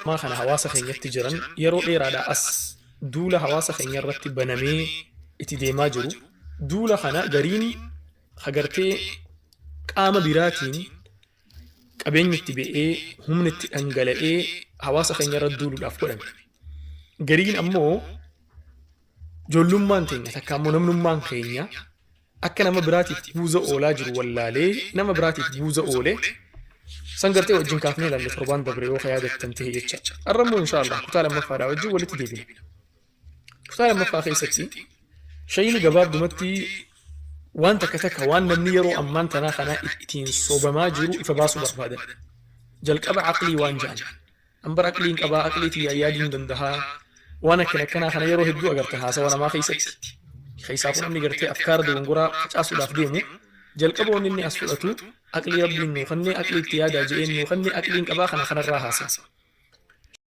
Ammaa kana hawaasa keenyatti jiran yeroo dheeraadhaa as duula hawaasa keenya irratti banamee itti deemaa jiru. Duula kana gariin ka gartee qaama biraatiin qabeenyi itti ba'ee, humni itti dhangala'ee hawaasa keenya irratti duuluudhaaf godhame. Gariin ammoo ijoollummaan teenya takka ammoo namnummaan keenya akka nama biraatiif guuza oolaa jiru wallaalee nama biraatiif guuza oole san gartee wajjin kaafnee ilaalle torbaan dabre yoo ka yaadattan ta'e jecha. Har'a immoo inshaa Allah kutaa lammaffaadhaa wajjin walitti deebina. Kutaa lammaffaa keessatti shayini gabaabdumatti waan takka takka waan namni yeroo ammaan tanaa kanaa ittiin sobamaa jiru ifa baasuu barbaadan. Jalqaba aqlii waan ja'an. An bar aqliin qabaa, aqlii tiyyaan yaaduun dandahaa. Waan akkana akkanaa kana yeroo hedduu agarta haasawa namaa keessatti. Keessaafuu namni gartee afkaara dogongoraa facaasuudhaaf deemu jalqaba wanni inni as fudhatu aqlii Rabbiin nuu kennee, aqlii itti yaadaa je'een nuu kenne, aqliin qabaa kana kanarraa haasaya.